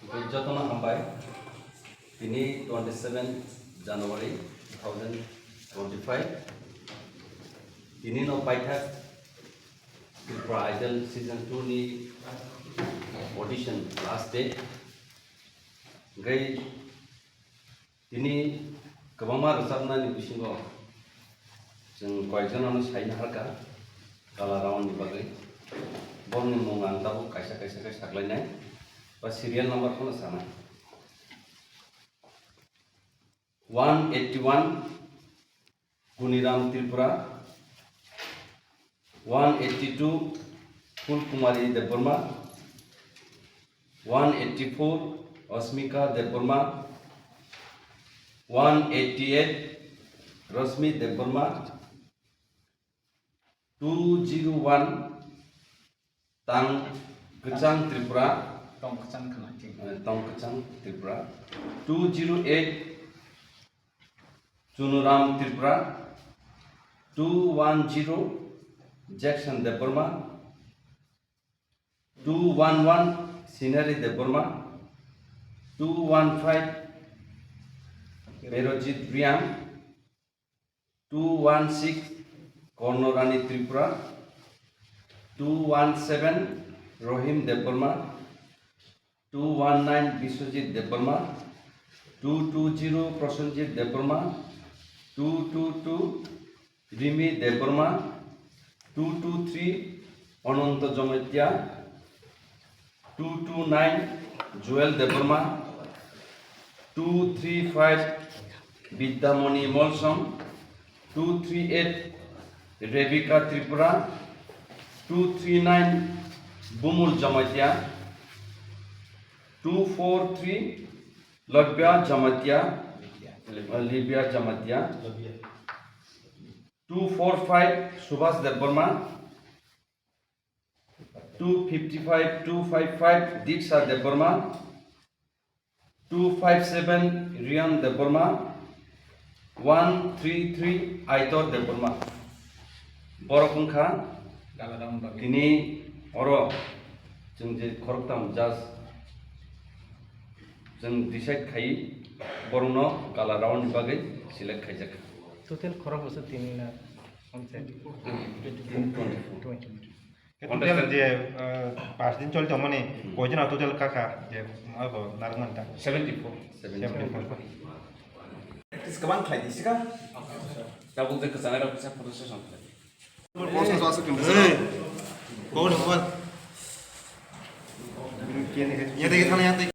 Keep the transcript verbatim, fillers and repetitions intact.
Jotono hambai. Tini twenty seven January two thousand twenty five. Tini no paithak Tripura Idol season two ni audition last day. Hingke tini kwbangma rwchapnani bisingo chwng koyekjono sai naharkha gala round ni bagwi. Borokni mung ang tabuk kaisa kaisa khe saklainai ba serial number phano sanai. One eighty one Guniram Tripura, one eighty two Phulkumari Debbarma, one eighty four Asmika Debbarma, one eighty eight Rosmi Debbarma, two zero one Tang Kwchang Tripura, Tong Kwchang khna thing. Eh, Tong Kwchang Tripura, two zero eight Chunuram Tripura, two one zero Jackson Debbarma, two one one Sinari Debbarma, two one five Berojit Riang, two one six Kornorani Tripura, two one seven Rohim Debbarma, two one nine Biswajit Debbarma, two two zero Prosenjit Debbarma, two two two Rimi Debbarma, two two three Ananta Jamatia, two two nine Joel Debbarma, two three five Bidyamoni Molsom, two three eight Rebecca Tripura, two three nine Bumul Jamatia, two four three Labia Jamatia, uh, Libya Jamatia, two four five Subhas Debbarma, two fifty five two five five Diksha Debbarma, two five seven Rian Debbarma, one three three Aitor Debbarma. Borok wngkha tini oro chwng je khoroktham judge chwng decide khai borokno gala round ni bagwi select khaijak. Total khorok bwswk tini na? Twenty four. Twenty. Total je, uh, pas din choli tongmani, hmm, koijon total kaka je abo narwk manta? Seventy four. Seventy four. Practice kwbang khlai di sika. Tabuk je kwchang rok kisa photo session khlai. Hey. Kau ni kau. Yang tadi sana yang tadi.